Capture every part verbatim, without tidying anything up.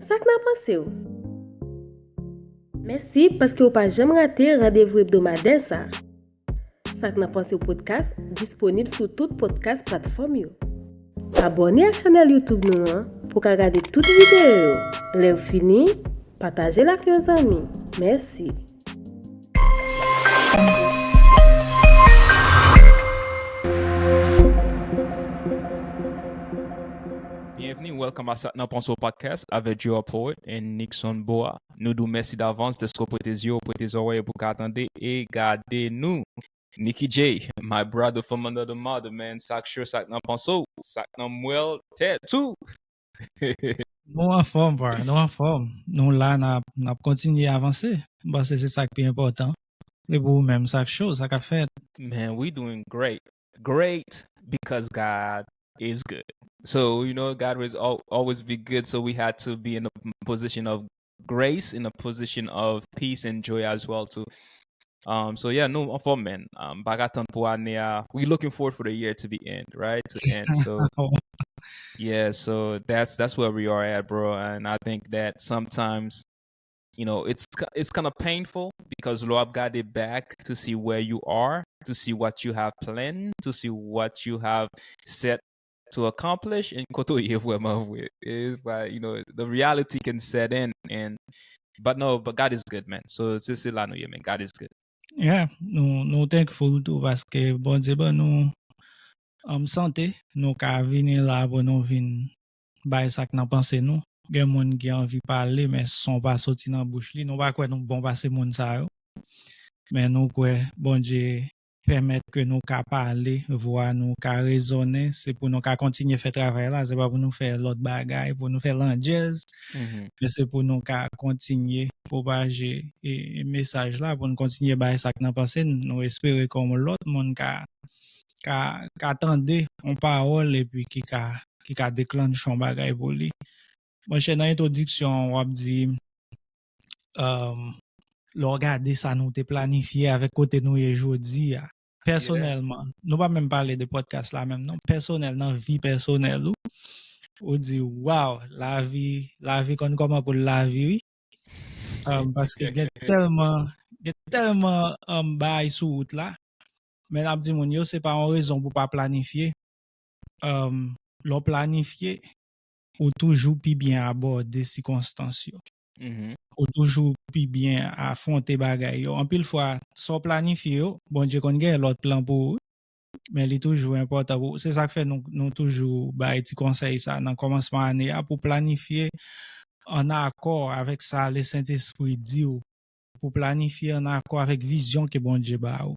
Sa k nan panse w? Mèsi paske w pa janm rate randevou ebdomadè sa. Sa k nan panse w podcast disponib sou tout podcast platfòm yo. Abòne ak chanèl YouTube nou an pou w ka gade tout videyo yo. Lè w fini, pataje l ak yon zanmi. Mèsi. Byenvni, welcome a Sa k nan panse w podcast avèk Joe Poet and Nixon Boa. Nou di w mèsi davans dèske w prete zye w, prete zòrèy pou w ka tande e gade nou. Nicky J, my brother from another mother, man. Sa k cho, sa k nan panse w, sa k nan mwèl tèt ou. Nou anfòm, bro. Nou anfòm. Nou la, n ap, n ap kontinye avanse. M panse se sa k pi enpòtan. E pou ou menm, sa k cho, sa k ap fèt? Man, we doing great. Great because God is good. So, you know, God will al- always be good. So we had to be in a position of grace, in a position of peace and joy as well too. Um, so yeah, nou anfòm, man. Um, pa ka tann pou ane a. We looking forward for the year to be end, right? To end. So yeah, so that's that's where we are at, bro. And I think that sometimes, you know, it's ki- it's kind of painful because lè w ap gade back to see where you are, to see what you have planned, to see what you have set to accomplish, and kote w ye vrèman vre. It's why, you know, the reality can set in, and but no, but God is good, man. So se se la nou ye, man. God is good. Yeah, nou, nou thankful tou paske Bondye ban nou um, sante, nou ka vini la pou nou vin bay sa k nan panse nou. Gen moun ki anvi pale, men son pa soti nan bouch li. Nou pa kwè nou bon pase moun sa yo. Men nou kwè Bondye pèmèt ke nou ka pale, vwa nou ka rezonnen. Se pou nou ka kontinye fè travay la. Se pa pou nou fè lòt bagay, pou nou fè landjèz. Men se pou nou ka kontinye pwopaje e, e mesaj la, pou nou kontinye bay sa k nan panse n. Nou espere ke yon lòt moun ka, ka, ka tande yon pawòl epi ki ka, ki ka deklanche yon bagay pou li. Monchè, nan entwodiksyon an, w ap di, um, lè w gade sa nou te planifye avèk kote nou ye jodi a. Pèsonèlman, nou pa menm pale de podcast la menm non. Pèsonèl, nan vi pèsonèl ou, ou di, waw, lavi, lavi konn kòman pou l lavi, wi. Um, paske gen tèlman, gen tèlman um, bagay sou wout la. Men n ap di moun yo, se pa yon rezon pou pa planifye. Um, lè w planifye, ou toujou pi byen abòde sikonstans yo. Ou toujou pi byen afwonte bagay yo. Anpil fwa, sa w planifye yo, Bondye konn gen lòt plan pou ou, men li toujou enpòtan pou ou. Se sa k fè nou, nou toujou bay ti konsèy sa nan kòmansman ane a pou planifye an akò avèk sa Lesentespri di w, pou planifye an akò avèk vizyon ke Bondye ba ou.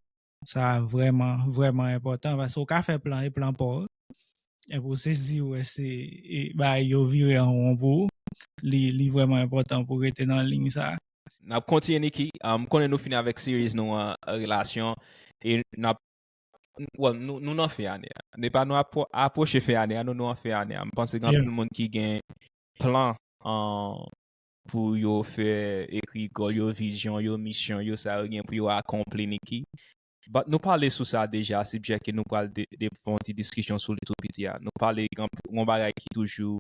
Sa vrèman, vrèman enpòtan paske ou ka fè plan e plan pa w. Epi w sezi wè se e, bagay yo vire an won pou ou. Li, li vrèman enpòtan pou w rete nan liy sa. N ap kontinye, Nicky. M konnen nou fini avèk series nou an, relasyon. E n ap, well, nou, nou nan fen ane a. Ne pa nou apwo- apwoche fen ane a, nou, nou an fen ane a. M panse gen anpil moun ki gen plan an, pou yo fè ekri gòl yo, vizyon yo, misyon yo, sa yo gen pou yo akonpli, Nicky. But nou pale sou sa deja, sijè ke nou pral de, de, fè yon ti diskisyon sou li tou piti a. Nou pale gen yon bagay ki toujou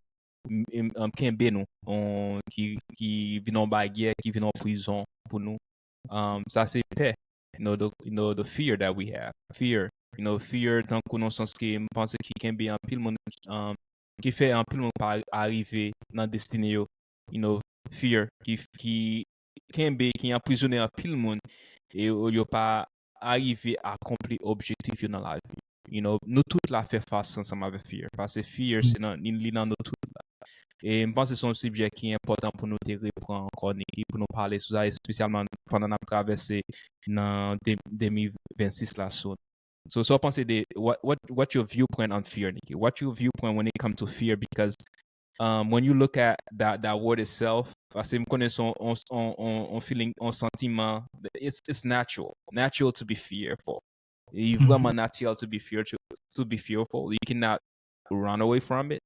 m- m- m- kenbe nou, on- ki, ki vin yon baryè, ki vin yon prizon pou nou. Um, sa se pè, you know, the, you know, the fear that we have. Fear, you know, fear tankou nan sans ke m panse ki kenbe anpil moun, um, ki fè anpil moun pa arive nan destine yo. You know, fear ki, ki kenbe, ki anprizonnen anpil moun e yo, yo pa arive akonpli objektif yo nan lavi. You know, nou tout la fè fas ansanm avèk fear. Paske fear, se nan, li, li nan nou tout la. E m panse se yon sijè ki enpòtan pou nou te repran ankò, Nicky, pou nou pale sou sa, espesyalman pandan n ap travèse nan de- de mil vennsis la. So, so, sa w panse de, what, what, what your viewpoint on fear, Nicky? What your viewpoint when it comes to fear? Because um, when you look at that, that word itself, paske m konnen se yon, yon, yon, yon, yon feeling, yon santiman, it's, it's natural. Natural to be fearful. E vrèman natural to be fear to, to be fearful. You cannot run away from it.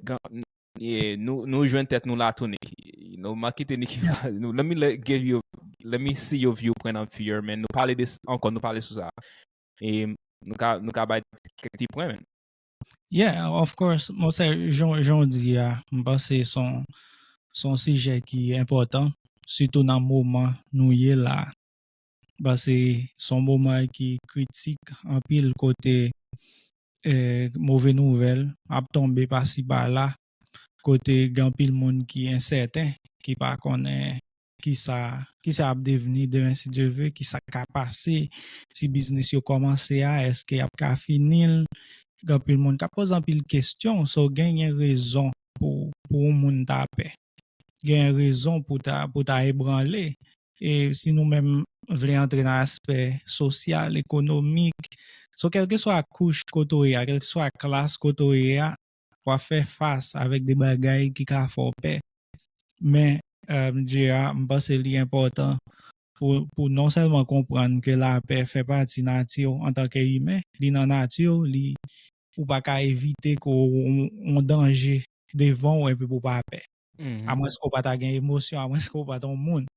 Gan- yeah, nou, nou jwenn tèt nou la tou, Nicky. You know, m a kite Nicky. Nou, let me let, give you, let me see your viewpoint on fear, man. Nou pale de s- ankò, nou pale sou sa. E nou ka, nou ka bay kèk ti pwen, man. Yeah, of course. Mwen se jan, jan w di a, m panse se yon, se yon sijè ki enpòtan, sitou nan moman nou ye la. Paske se yon moman ki kritik anpil kote eh, move nouvèl ap tonbe pasi pala, kote gen anpil moun ki ensèten, ki pa konnen kisa, kisa ap devni demen si Dye ve, kisa ka pase, ti biznis yo kòmanse a, èske y ap ka fini l? Gen anpil moun k ap poze anpil kesyon, so genyen rezon pou, pou yon moun ta pè. Genyen rezon pou ta, pou ta ebranle. E si nou menm vle antre nan aspè sosyal, ekonomik, so kèlkeswa kouch kote w ye a, kèlkeswa klas kote w ye a, w ap fè fas avèk de bagay ki ka fè w pè. Men, um, J A, m panse li enpòtan pou, pou non sèlman konprann ke lapè fè pati nati w antanke imen, li nan nati w, li, ou pa ka evite ke w, w, yon danje devan w epi pou w pa pè. Amwens ke w pa ta gen emosyon, amwens ke w pa t yon moun.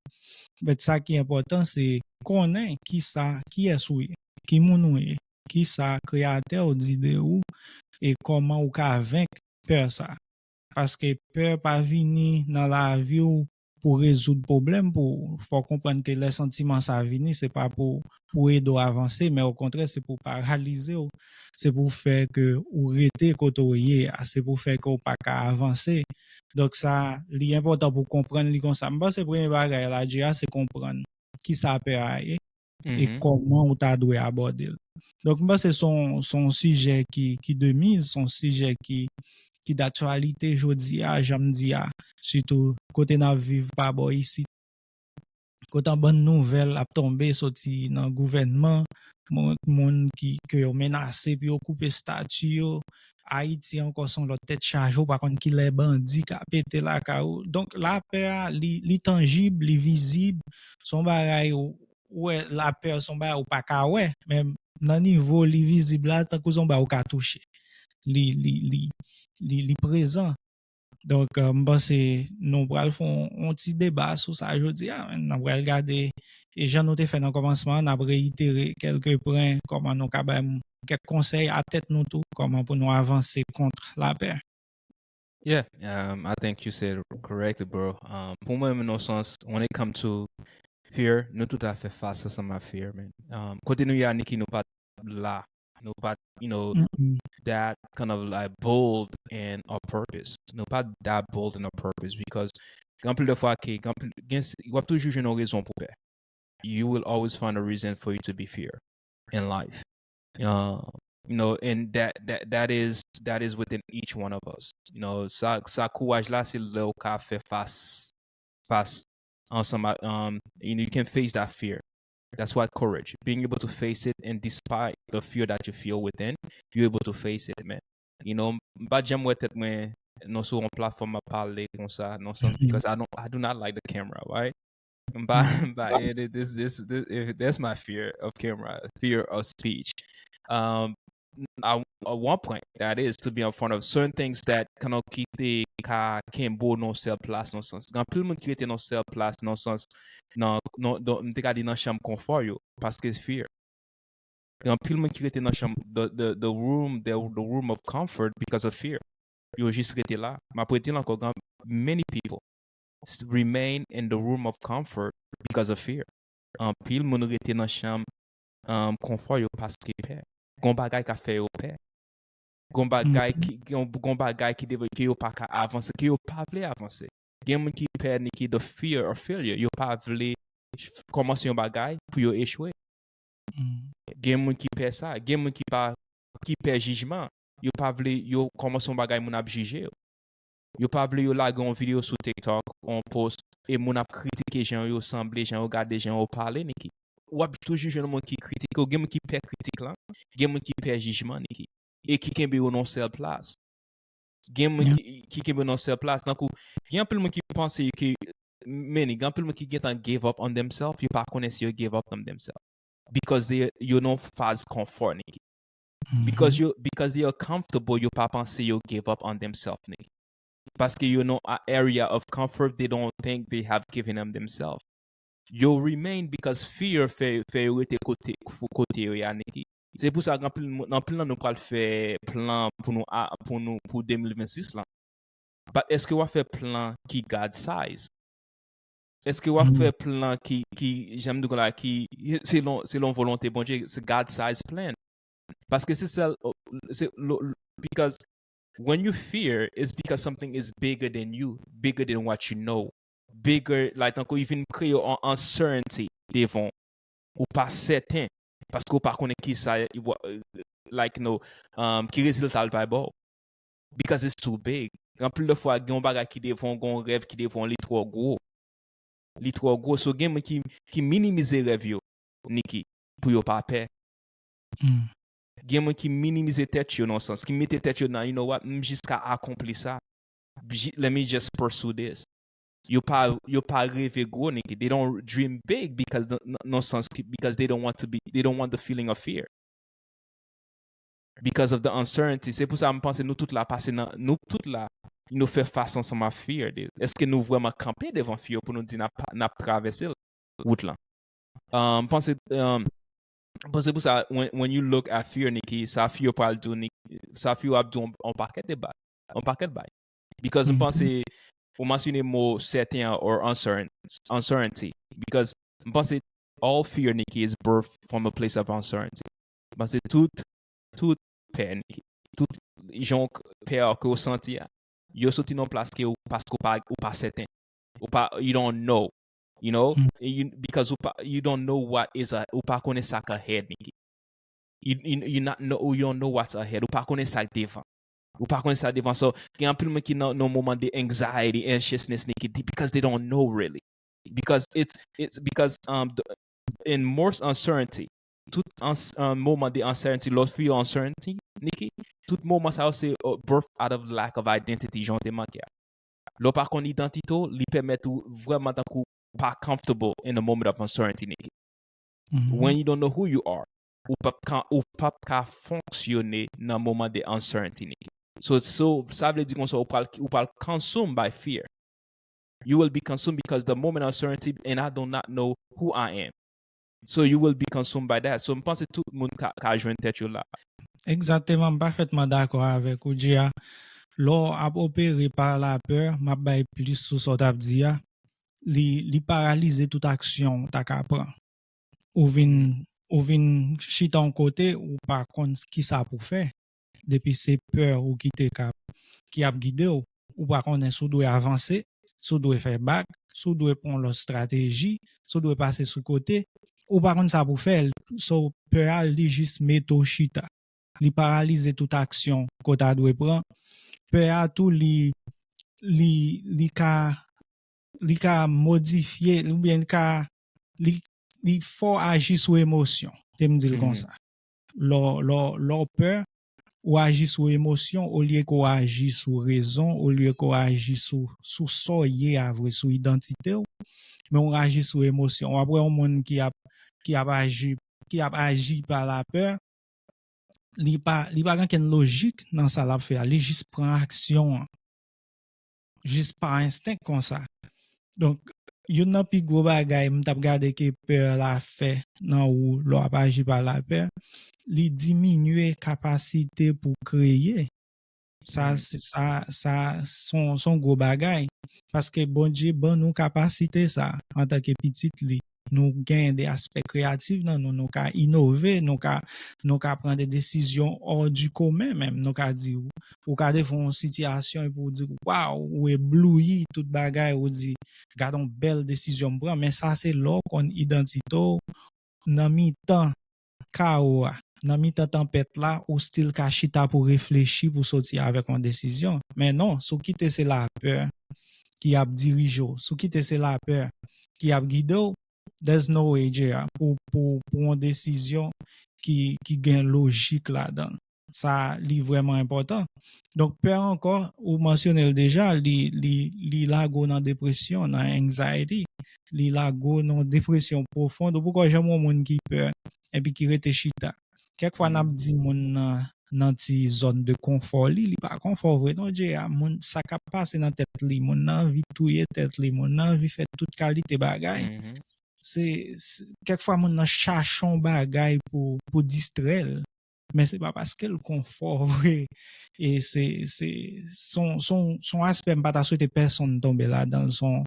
But sa ki enpòtan, se konnen kisa, kiyès ou ye, ki moun ou ye, kisa Kreyatè w di de ou, e kòman ou ka venk pè sa. Paske pè pa vini nan lavi w pou rezoud pwoblèm pou ou. Fò w konprann ke lè santiman sa vini, se pa pou, pou ede w avanse, men okontrè, se pou paralize w. Se pou fè ke ou rete kote w ye a. Se pou fè ke w pa ka avanse. Donk sa, li enpòtan pou w konprann li konsa. M panse premye bagay la, J A, se konprann kisa pè a ye e kòman ou ta dwe abòde l. Donk, m panse se yon, se yon sijè ki, ki de miz, se yon sijè ki, ki daktyalite jodi a, jan m di a, sitou kote n ap viv pa bò isit. Kote yon bann nouvèl ap tonbe soti nan gouvènman, moun, moun ki, ke yo menase pou yo koupe stati yo, Ayiti ankò se yon lòt tèt chaje, ou pa konn kilè bandi ka pete lakay ou. Donk, lapè a, li, li tanjib, li vizib, se yon bagay ou, ou wè lapè se yon bagay ou pa ka wè, men nan nivo li vizib la, tankou se yon bagay ou ka touche. Li, li, li, li, li prezan. Donk, euh, m panse nou pral fè yon, yon ti deba sou sa jodi a. N pral gade, e jan nou te fè nan kòmansman an, n ap reyitere kèlke pwen, kòman nou ka bay m kèk konsèy a tèt nou tou, kòman pou nou avanse kont lapè. Yeah, um, I think you said correct, bro. Um, pou mwen, nan sans, when it come to fear, nou tout ap fè fas ansanm ak fear, man. Um, kote nou ye a, Niki, nou pa t la. Nou pa t, you know, that kind of like bold and a purpose. Nou pa t that bold and a purpose because gen anpil de fwa ke gen anpil, gen, w ap toujou jwenn yon rezon pou pè. You will always find a reason for you to be fear in life. Uh, you know, and that that that is that is within each one of us. You know, sa sa kouraj la se lè w ka fè fas fas ansanm ak, um, you know, you can face that fear. That's what courage. Being able to face it and despite the fear that you feel within, you're able to face it, man. You know, m pa t janm wè tèt mwen nan sou yon platform ap pale konsa, nan sans, because I don't, I do not like the camera, right? M pa, m pa, this, this, this, if that's my fear of camera, fear of speech. Um, at, at one point, that is, to be in front of certain things that kind of ki te ka kenbe w nan sèl plas, nan sans. Gen anpil moun ki rete nan sèl plas, nan sans, nan, nan, nan, m te ka di nan chanm konfò yo, paske fear. Gen anpil moun ki rete nan chanm, the, the, the room, the, the room of comfort because of fear. Yo jis rete la. M ap redi l ankò, gen many people s- remain in the room of comfort because of fear. Anpil moun rete nan chanm, um, konfò yo paske pè. Gon bagay ka fè yo pè. Gon bagay ki, gon, gon bagay ki devre ke yo pa ka avanse, ke yo pa vle avanse. Gen moun ki pè, Niki, the fear of failure. Yo pa vle kòmanse yon bagay pou yo echwe. Gen moun ki pè sa, gen moun ki pa, ki pè jijman. Yo pa vle yo kòmanse yon bagay moun ap jije yo. Yo pa vle yo lage yon videyo sou TikTok, yon post, e moun ap kritike jan yo sanble, jan yo gade, jan yo pale, Niki. W ap toujou jwenn moun ki kritike w, gen moun ki pè kritik lan, gen moun ki pè jijman, Niki. E ki kenbe yo nan sèl plas. Gen moun ki, ki kenbe yo nan sèl plas. Tankou, gen anpil moun ki panse ke, men gen anpil moun ki gentan give up on themselves, yo pa konnen si yo give up on themselves. Because they, yo nan faz konfò, Niki. Because yo, because they are comfortable, yo pa panse yo give up on themselves, Niki. Paske yo nan a area of comfort, they don't think they have given up themselves. Yo remain because fear fè, fè yo rete kote, kote yo ye a, Niki. Se pou sa, gen anpil moun, anpil nan nou pral fè plan pou nou, a, pou nou, pou de mil vennsis lan. But èske w ap fè plan ki God size? Èske w ap fè plan ki, ki, jan m di w la, ki selon, selon volonte Bondye, se God size plan? Paske se sèl, se, lo- because when you fear, it's because something is bigger than you, bigger than what you know, bigger, like, tankou, li vin kreye yon uncertainty devan w. Ou pa sèten, paske ou pa konnen ki sa, like, no, um, ki rezilta l pral ba w. Because it's too big. Anpil de fwa, gen yon bagay ki devan w, gen yon rèv ki devan w, li twò gwo. Li twò gwo. So, gen moun ki, ki minimize rèv yo, Niki, pou yo pa pè. Gen moun ki minimize tèt yo nan sans, ki mete tèt yo nan, you know what, m jis ka akonpli sa. Let me just pursue this. Yo pa, yo pa reve gwo, Niki. They don't dream big because the, nan sans ki, because they don't want to be, they don't want the feeling of fear. Because of the uncertainty. Se pou sa m panse nou tout la pase nan, nou tout la, nou fè fas ansanm a fear. Èske nou vrèman kanpe devan fear pou nou di n ap, n ap travèse wout lan? Um, panse, um, panse pou sa, when, when you look at fear, Niki, sa fear pral di w, Niki, sa fear ap di w on pakèt de bagay, on pakèt bagay. Because m panse, ou mansyone mo sèten an or uncertain, uncertainty. Because m panse all fear, Niki, is birthed from a place of uncertainty. M panse tout, tout pè, Niki, tout jan pè ke w santi a, yo soti nan plas ke w, paske w pa, ou pa sèten. Ou pa, you don't know, you know, you, because ou pa, you don't know what is a, ou pa konnen sa k ahead, Niki. You, you, you not know, you don't know what's ahead. Ou pa konnen sa k devan. Ou pa konnen sa k devan. So, gen anpil moun ki nan, nan moman de anxiety, anxiousness, Niki, because they don't know really. Because it's, it's because, um, the, in most uncertainty, tout an, an moman de uncertainty, lè w feel uncertainty, Niki, tout moman sa yo se uh, birth out of lack of identity, jan w te make a. Lè w pa konn idantite w, li pèmèt ou vrèman tankou pa comfortable in a moment of uncertainty, Niki. When you don't know who you are, ou p ap ka, ou p ap ka fonksyone nan moman de uncertainty, Niki. So, so, sa vle di konsa, ou pral, ou pral consumed by fear. You will be consumed because the moment uncertainty and I do not know who I am. So you will be consumed by that. So m panse tout moun ka, ka jwenn tèt yo la. Egzakteman, m pafètman dakò avèk ou, J A. Lè w ap opere pa lapè, m ap bay plis sou sa w t ap di a, li, li paralize tout aksyon w ta ka pran. Ou vin, ou vin chita yon kote, ou pa konn ki sa pou fè. Depi se pè ou kite k ap, ki ap gide w, ou pa konnen si w dwe avanse, si w dwe fè bak, si w dwe pran lòt estrateji, si w dwe pase sou kote, ou pa konn sa pou fè. So, pè a, li jis mete w chita. Li paralize tout aksyon ke w ta dwe pran. Pè a tou, li, li, li ka, li ka modifye, oubyen li ka, li, li fè w aji sou emosyon, te m di l konsa. Lè w, lè w, lè w pè, ou aji sou emosyon olye ke w aji sou rezon, olye ke w aji sou, sou sa w ye a vre, sou idantite w, men w aji sou emosyon. W ap wè yon moun ki ap, ki ap aji, ki ap aji pa lapè, li pa, li pa gen okenn lojik nan sa l ap fè a, li jis pran aksyon an. Jis pa enstenk konsa. Donk, youn nan pi gwo bagay m t ap gade ke pè la fè nan ou lè w ap aji pa lapè, li diminye kapasite pou kreye. Sa, se, sa, sa, se yon, se yon gwo bagay. Paske Bondye ban nou kapasite sa antanke pitit li. Nou gen de aspè kreyatif nan nou, nou ka inove, nou ka, nou ka pran de desizyon hors du commun menm. Nou ka di, ou, ou ka devan yon sitiyasyon epi w di, waw, ou eblouyi tout bagay, ou di, gad yon bèl desizyon m pran. Men sa se lè w konn idantite w nan mitan kawo a, nan mitan tanpèt la, ou still ka chita pou reflechi, pou soti avèk yon desizyon. Men non, si w kite se lapè ki ap dirije w, si w kite se lapè ki ap gide w, there's no way, J A, pou, pou, pou yon desizyon ki, ki gen lojik ladan l. Sa, li vrèman enpòtan. Donk, pè ankò, ou mansyone l deja, li, li, li lage w nan depresyon, nan anxiety. Li lage w nan depresyon pwofon. Ou poko janm wè yon moun ki pè, epi ki rete chita. Kèk fwa n ap di moun nan, nan ti zòn de konfò li, li pa konfò vre non, J A. Moun, sa k ap pase nan tèt li, moun nan anvi touye tèt li, moun nan anvi fè tout kalite bagay. Se, se, kèk fwa moun nan chache yon bagay pou, pou distrè l. men se pa paske l konfò vre. E se se se yon se yon- se yon aspè m pa ta swete pèsonn tonbe ladan l. Se yon-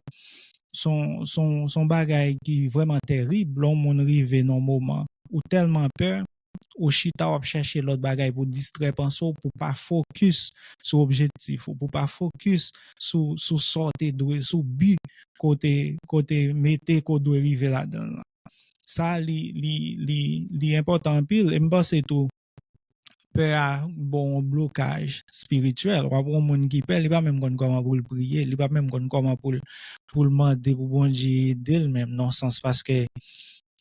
se yon- se yon- se yon bagay ki vrèman terib lè yon moun rive nan yon moman ou tèlman pè, ou chita w ap chèche lòt bagay pou distrè panse w, pou pa fokis sou objektif ou, pou pa fokis sou sou sa w te dwe, sou bi kote kote mete ke w dwe rive ladan l lan. Sa li li li li enpòtan anpil e m panse tou pè a ba w yon blokaj espirityèl. W ap wè yon moun ki pè, li pa menm konn kòman pou l priye, li pa menm konn kòman pou l pou l mande pou Bondye ede l menm nan sans paske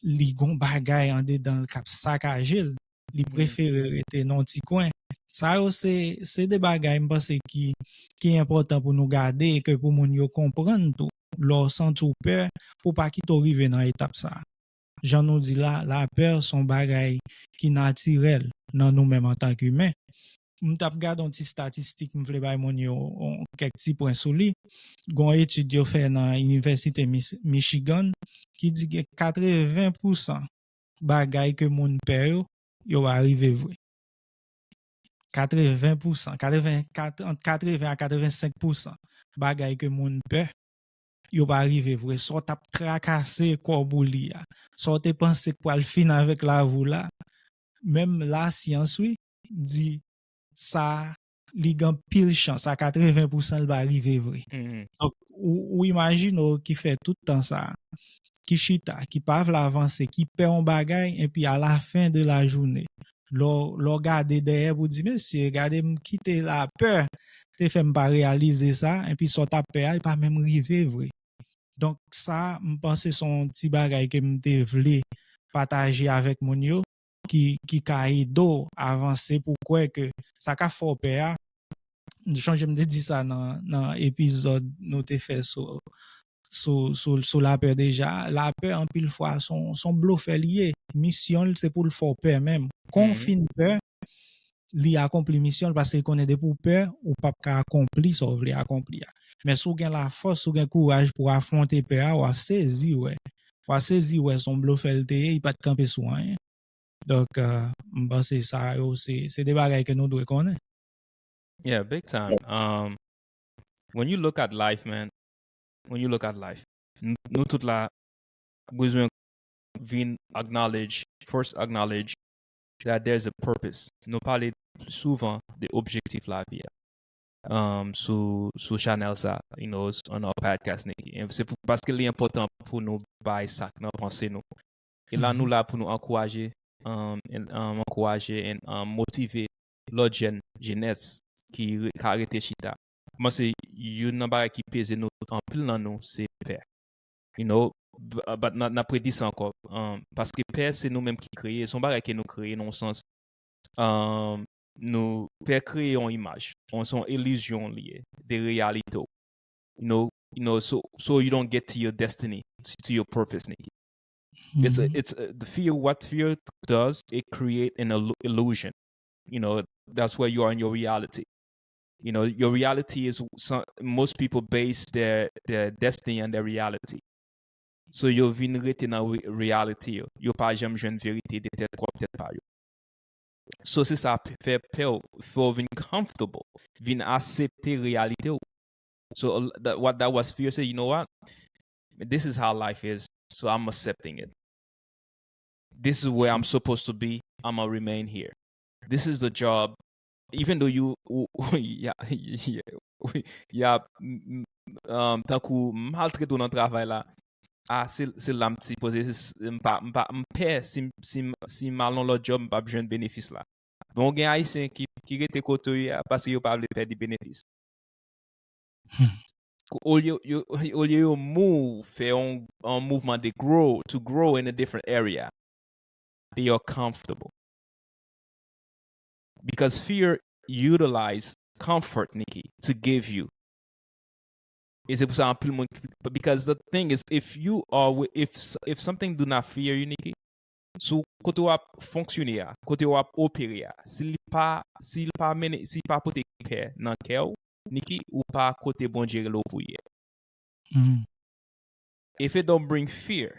li gon bagay andedan l k ap sakaje l. Li prefere rete nan yon ti kwen. Sa yo se se de bagay m panse ki ki enpòtan pou nou gade e ke pou moun yo konprann tou. Lè w santi w pè, pou w pa kite w rive nan etap sa a. Jan nou di la, lapè se yon bagay ki natirèl nan nou menm antanke imen. M t ap gade yon ti estatistik, m vle bay moun yo yon- kèk ti pwen sou li. Gen yon etid yo fè nan Inivèsite Mis- Michigan ki di gen katreven pousan bagay ke moun pè yo, yo pa rive vre. Katreven pousan, katreven, kat- ant katreven a katrevensenk pousan bagay ke moun pè, yo pa rive vre. Sa w t ap trakase kò w pou li a, sa w te panse k pral fin avèk lavi w la, menm lasyans, wi, di sa, li gen anpil chans, a katreven pousan l pa rive vre. Donk, ou, ou imajine w ki fè tout tan sa, ki chita, ki pa vle avanse, ki pè yon bagay, epi alafen de lajounen, lè w- lè w gade dèyè pou di, mesye, gade m kite lapè te fè m pa reyalize sa, epi sa w t ap pè a, li pa menm rive vre. Donk, sa, m panse se yon ti bagay ke m te vle pataje avèk moun yo, ki, ki ka ede w avanse pou w kwè ke sa ka fè w pè a. M chonje m te di sa nan, nan epizòd nou te fè sou, sou, sou, sou lapè deja. Lapè, anpil fwa, se yon se yon blofè li ye. Misyon l, se pou l fè w pè menm. Kon w fin pè, li akonpli misyon l paske li konnen depi w pè, ou p ap ka akonpli sa w vle akonpli a. Men si w gen lafòs, si w gen kouraj pou w afwonte pè a, w a sezi wè. W a sezi wè se yon blofè l te ye, li pa t kanpe sou anyen. Donk, euh, m panse sa yo, se se de bagay ke nou dwe konnen. Yeah, big time. Um, when you look at life, man, when you look at life, n- nou tout la bezwen vin acknowledge, first acknowledge that there's a purpose. Nou pale souvan de objektif lavi a. Um, sou sou channel sa, you know, on our podcast, Nicky. E se pou- paske li enpòtan pou nou bay sa k nan panse nou. E la nou la pou nou ankouraje, um, and, um, ankouraje and um, motive lòt jèn, jenès ki re- ka rete chita. Mwen se youn nan bagay ki peze nou anpil nan nou se pè. You know, b- but n ap- n ap redi sa ankò. Um, paske pè se nou menm ki kreye, se yon bagay ke nou kreye nan yon sans. Um, nou pè kreye yon imaj, yon se yon ilizyon li ye de reyalite w. You know, you know, so so you don't get to your destiny, to, to your purpose, Nicky. It's a, it's a, the fear. What fear does, it create an illu- illusion. You know, that's where you are in your reality. You know, your reality is some, most people base their their destiny on their reality. So yo vin rete nan re- reality yo. Yo pa janm jwenn verite de tèt pwòp tèt pa yo. So se sa p- fè pè w, fè w vin comfortable, vin aksepte reyalite w. So uh, that, what that was fear say, you know what? This is how life is. So I'm accepting it. This is where I'm supposed to be. I'm gonna remain here. This is the job. Even though you, yeah, yeah, yeah, um, tankou maltrete w nan travay la, ah, se se la m sipoze, se- se- m pa m pa m pè si m- si m- si m al nan lòt job m p ap jwenn benefis la. Bon, gen ayisyen ki ki rete kote yo ye a paske yo pa vle pèdi benefis. Ko- olye yo olye yo move, fè yon yon mouvman de grow, to grow in a different area, they are comfortable because fear utilize comfort, Nicky, to give you. E se pou sa anpil moun, because the thing is, if you are wi- if s- if something do not fear you, Nicky, sou kote w ap fonksyone a, kote w ap opere a, si li pa si li pa mennen si li pa pote pè nan kè w, Nicky, ou pa kote Bondye rele w pou ye. If it don't bring fear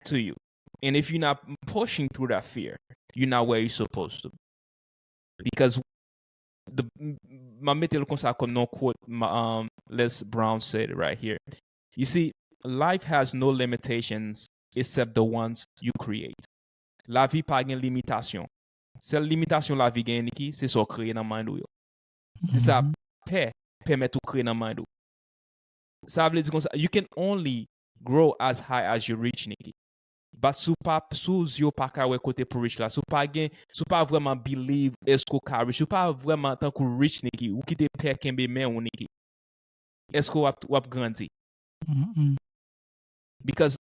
to you, and if you're not pushing through that fear, you're not where you're supposed to be. Because the m a mete l konsa kòm nan quote, um, Les Brown said it right here. You see, life has no limitations except the ones you create. Lavi pa gen limitasyon. Sèl limitasyon lavi gen, Niki, se sa w kreye nan mind ou yo. Se sa pè pèmèt ou kreye nan mind ou. Sa vle di konsa, you can only grow as high as you reach, Niki. But si w pa, si w zye w pa ka wè kote pou reach la, si w pa gen, si w pa vrèman believe èske w ka reach, si w pa vrèman tankou reach, Niki, ou kite pè kenbe men w, Niki, èske w ap, w ap grandi? Because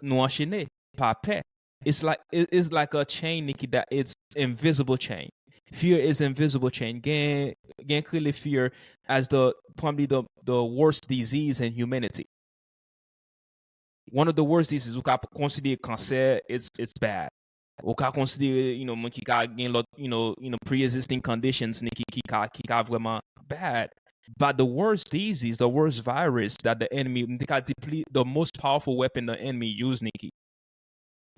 nou anchene pa pè. It's like, it- it's like a chain, Niki, that it's invisible chain. Fear is invisible chain. Gen, gen k rele fear as the, probably the, the worst disease in humanity. One of the worst diseases, ou ka konsidere kansè, it's, it's bad. Ou ka konsidere, you know, moun ki ka gen lòt, you know, you know, pre-existing conditions, Niki, ki ka, ki ka vrèman bad. But the worst disease, the worst virus that the enemy, m te ka di pli, the most powerful weapon the enemy use, Niki.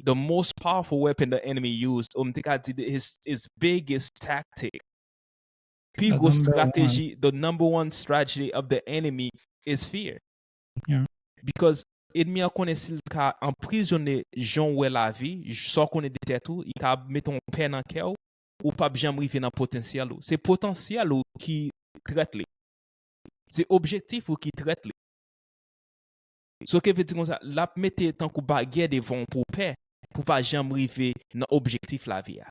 The most powerful weapon the enemy used, ou m te ka di his, his biggest tactic. Pi gwo strateji, the number one strategy of the enemy is fear. Because enmi an konnen si l ka anprizone jan w wè lavi, sa w konnen de tèt ou, li ka mete yon pè nan kè w, ou p ap janm rive nan potansyèl ou. Se potansyèl ou ki trèt li. Se objektif ou ki trèt li. So, ke vle di konsa, l ap mete tankou baryè devan w pou w pè, pou w pa janm rive nan objektif lavi a.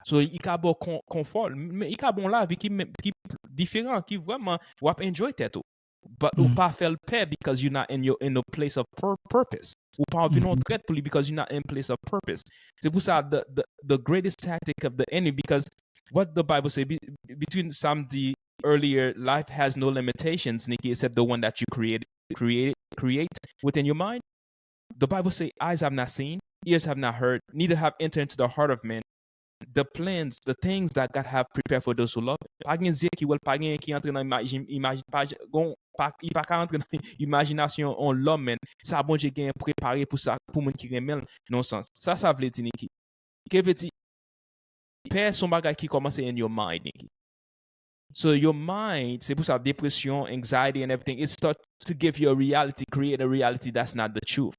So, li ka ba w kon, konfò, men li ka ba w yon lavi ki, men- ki diferan, ki vrèman, w ap enjoy tèt ou. But ou pa fè l pè because you're not in your, in a place of pur- purpose. Ou pa vin yon trèt pou li because you're not in place of purpose. Se pou sa, the, the, the greatest tactic of the enemy, because what the Bible say, be- between Sam di earlier, life has no limitations, Niki, except the one that you create, create, create within your mind. The Bible say, eyes have not seen, ears have not heard, neither have entered into the heart of man the plans, the things that God have prepared for those who love him. Pa gen zye ki wè l, pa gen ki antre nan imajin, imajin, pa gon, pa, li pa ka antre nan imajinasyon on lòm, men sa Bondye gen prepare pou sa, pou moun ki renmen l, nan sans. Sa, sa vle di, Niki. Ke vle di, pè se yon bagay ki kòmanse in your mind, Niki. So your mind, se pou sa, depression, anxiety and everything, it start to give you a reality, create a reality that's not the truth.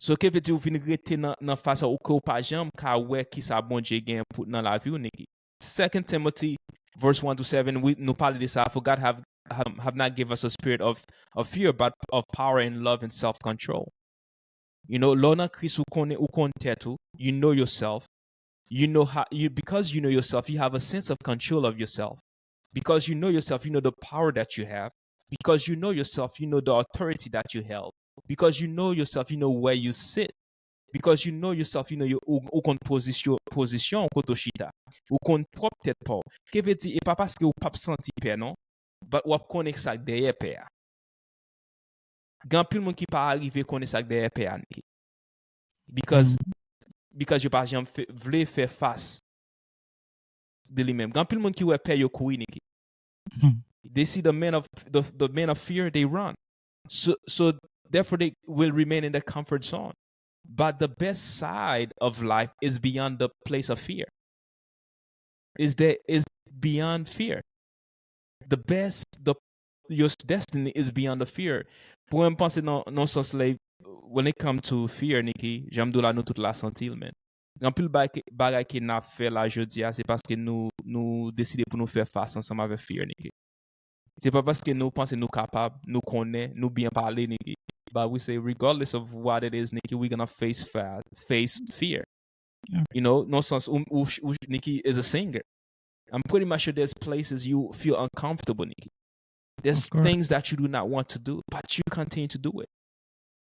So, ke vle di ou vin rete nan, nan faz sa ou ke ou pa janm ka wè ki sa Bondye gen pou, nan lavi w, Niki. Second Timothy, verse one to seven, wi, nou pale de sa, for God have, have, have not give us a spirit of, of fear, but of power and love and self-control. You know, lè w nan Kris, ou konnen, ou konn tèt ou, you know yourself, you know how, you, because you know yourself, you have a sense of control of yourself. Because you know yourself, you know the power that you have. Because you know yourself, you know the authority that you held. Because you know yourself, you know where you sit. Because you know yourself, you know your, ou, ou konn pozisyon, pozisyon kote w chita. Ou konn pwòp tèt pa w. Ke vle di, e pa paske ou p ap santi pè, non. But w ap konnen sa k dèyè pè a. Gen anpil moun ki pa arive konnen sa k dèyè pè a, Niki. Because, because yo pa janm fè, vle fè fas de li menm. Gen anpil moun ki wè pè yo kouri, Niki. They see the man of, the, the man of fear, they run. So, so therefore they will remain in the comfort zone. But the best side of life is beyond the place of fear. Is that is beyond fear. The best, the your destiny is beyond the fear. Pou mwen, m panse nan, nan sans la, when it come to fear, Niki, jan m di w la, nou tout la santi l, men. Gen anpil bagay, bagay ke n ap fè la jodi a, se paske nou, nou deside pou nou fè fas ansanm avèk fear, Niki. Se pa paske nou panse nou kapab, nou konnen, nou byen pale, Niki. But we say, regardless of what it is, Niki, we gonna face fa- face fear. You know, nan sans, ou, ou, ou, Niki is a singer. I'm pretty much sure there's places you feel uncomfortable, Niki. There's things that you do not want to do, but you continue to do it.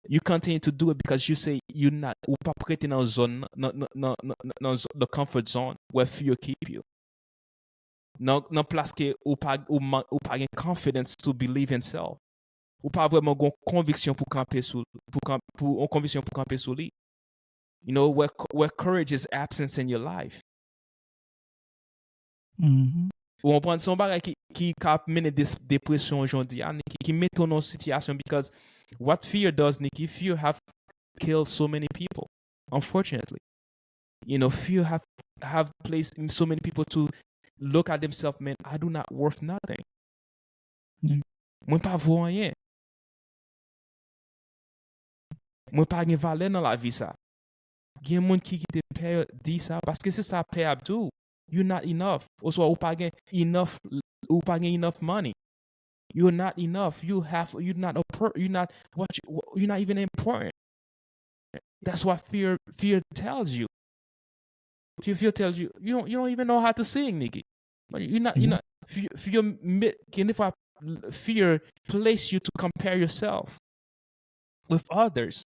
You continue to do it because you say you not, ou p ap rete nan zòn, nan, nan, nan, nan, nan zò- the comfort zone where fear keep you. Nan, nan plas ke ou pa, ou, man- ou pa gen confidence to believe in self. Ou pa vrèman gon konviksyon pou kanpe sou, pou, kan- pou, yon konviksyon pou kanpe sou li. You know, where, where courage is absent in your life. Ou konprann? Se yon bagay ki, ki ka mennen des- depresyon jodi a, Niki, ki mete w nan yon sitiyasyon, because what fear does, Niki, fear have killed so many people, unfortunately. You know, fear have have placed so many people to look at themselves, man, I do not worth nothing. Mm. Mwen pa vo anyen. Mwen pa gen valè nan lavi sa. Gen moun ki kite pè di sa, paske se sa pè ap di w. You not enough. Oswa ou pa gen enough, ou pa gen enough money. You're not enough. You have, you're not a per, you're not what you, you're not even important. That's what fear fear tells you. Fear, fear tells you you don't you don't even know how to sing, Nikki. You're not you're not fear, fear make, gen de fwa fear place you to compare yourself with others.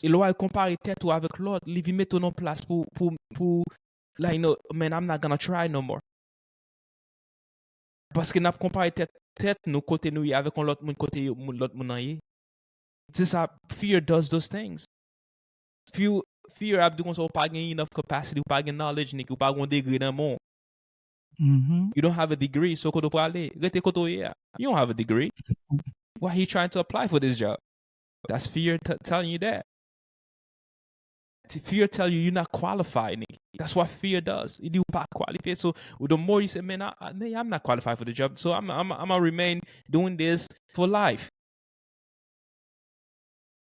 E lè w al konpare tèt ou avèk lòt, li vin mete w nan plas pou pou pou like, no, man, I'm not gonna try no more. Paske n ap konpare tèt tèt nou kote nou ye avèk yon lòt moun kote yo- moun- lòt moun nan ye. Se sa, fear does those things. Fear, fear ap di konsa ou pa gen enough capacity, ou pa gen knowledge, Nikki, ou pa gen yon degre nan men w. Mhm. You don't have a degree, so kote w prale? Rete kote w ye a. You don't have a degree. Why are you trying to apply for this job? That's fear t- telling you that. T- Fear tell you you're not qualified, Nikki. That's what fear does. Li di ou pa kwalifye. So the more you say, man, I, I, man, I'm not qualified for the job, so I'm, I'm, I'm gonna remain doing this for life.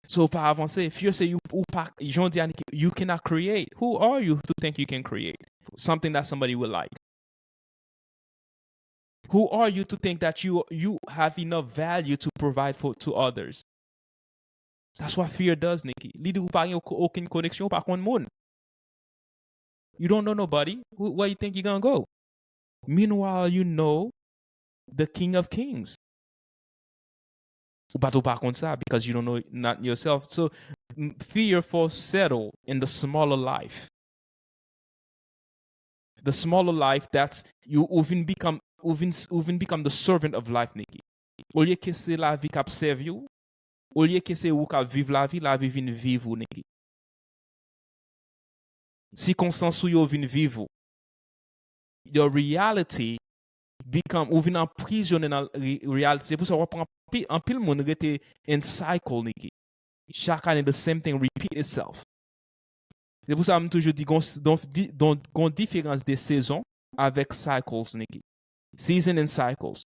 So pa avanse. Fear say you ou pa, jan w di a, Nikki, you cannot create. Who are you to think you can create something that somebody would like? Who are you to think that you you have enough value to provide for to others? That's what fear does, Nikki. Li di ou pa gen okenn koneksyon, ou pa konn moun. You don't know nobody. Where you think you gonna go? Meanwhile, you know the King of Kings. Ou pa tou pa konn sa because you don't know not yourself. So fear for settle in the smaller life. The smaller life that's you ou vin become ou vin ou vin become the servant of life, Nikki. Olye ke se lavi k ap sèvi w, olye ke se ou k ap viv lavi, lavi vin viv ou, Nikki. Sikonstans ou yo vin viv ou. Your reality become ou vin anprizonnen nan reality. Se pou sa w ap anpil moun rete in cycle, Nikki. Chak ane the same thing repeat itself. Se pou sa m toujou di gon gon diferans de sezon avèk cycles, Nikki. Season and cycles.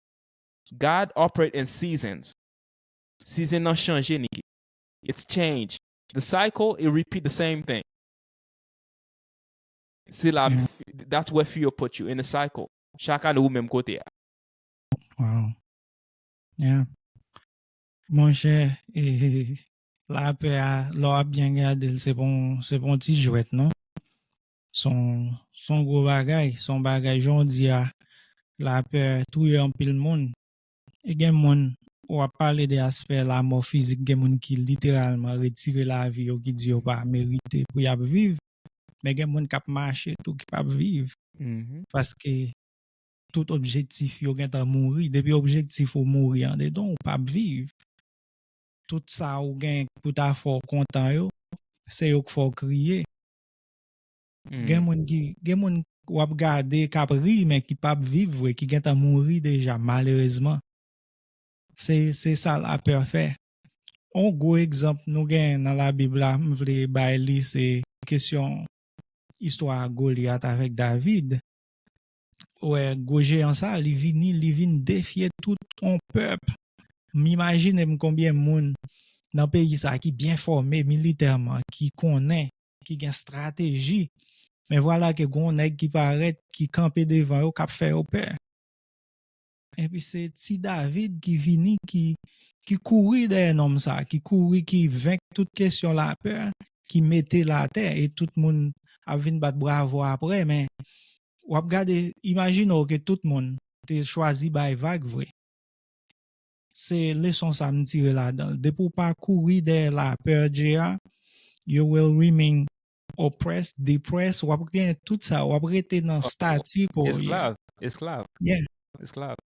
God operate in seasons. Season nan chanje, Nikki. It's change. The cycle, it repeat the same thing. Se la, that's where fear put you in a cycle. Chak ane ou menm kote a. Wow. Yeah. Monchè, lapè a, lè w ap byen gade l, se pa yon ti jwèt non. Se yon gwo bagay, se yon bagay jan w di a, lapè touye anpil moun. E gen moun, w ap pale de aspè lamò fizik, gen moun ki literalman retire lavi yo, ki di yo pa merite pou y ap viv. Men gen moun k ap mache tou ki p ap viv. Paske tout objektif yo gentan mouri. Depi objektif ou mouri andedan w, ou p ap viv. Tout sa ou gen pou ta fè w kontan yo, se yo k fè w kriye. Gen moun ki, gen moun w ap gade k ap ri, men ki p ap viv vre, ki gentan mouri deja, malerezman. Se, se sa lapè fè. Yon gwo egzanp nou gen nan Labib la, m vle bay li, se kesyon istwa Golyat avèk David. Ou wè, gwo jeyan sa, li vini, li vin defye tout yon pèp. M imajine m konbyen moun nan peyi sa ki byen fòme militèman, ki konnen, ki gen estrateji. Men vwala ke gen yon nèg ki parèt, ki kanpe devan yo, k ap fè yo pè. Epi se ti David ki vini, ki, ki kouri dèyè nonm sa, ki kouri, ki venk tout kesyon lapè, ki mete l atè, e tout moun ap vin bat bravo apre, men w ap gade, imajine w ke tout moun te chwazi bay vag vre. Se leson sa m tire ladan l. Depi w pa kouri dèyè lapè, J R, you will remain oppressed, depressed, w ap gen tout sa, w ap rete nan stati ke w ye. Esklav, esklav. Yeah. Esklav.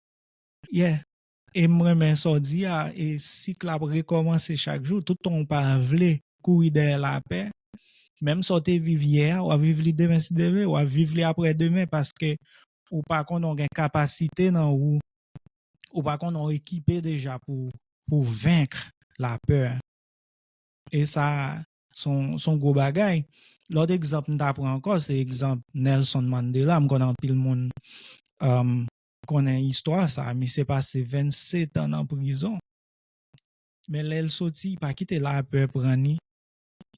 Yeah. E m renmen sa w di a, e sik la ap rekòmanse chak jou, tout tan w pa vle kouri dèyè lapè. Menm sa w te viv yè a, w ap viv li demen si Dye vle, w ap viv li aprè demen, paske ou pa konnen w gen kapasite nan ou, ou pa konnen w ekipe deja pou, pou venk lapè. E sa, se yon, se yon gwo bagay. Lòt egzanp m ta pran ankò, se egzanp Nelson Mandela. M konnen anpil moun um, konnen istwa sa. Misye pase vennsetan nan prizon. Men lè l soti, li pa kite lapè pran li.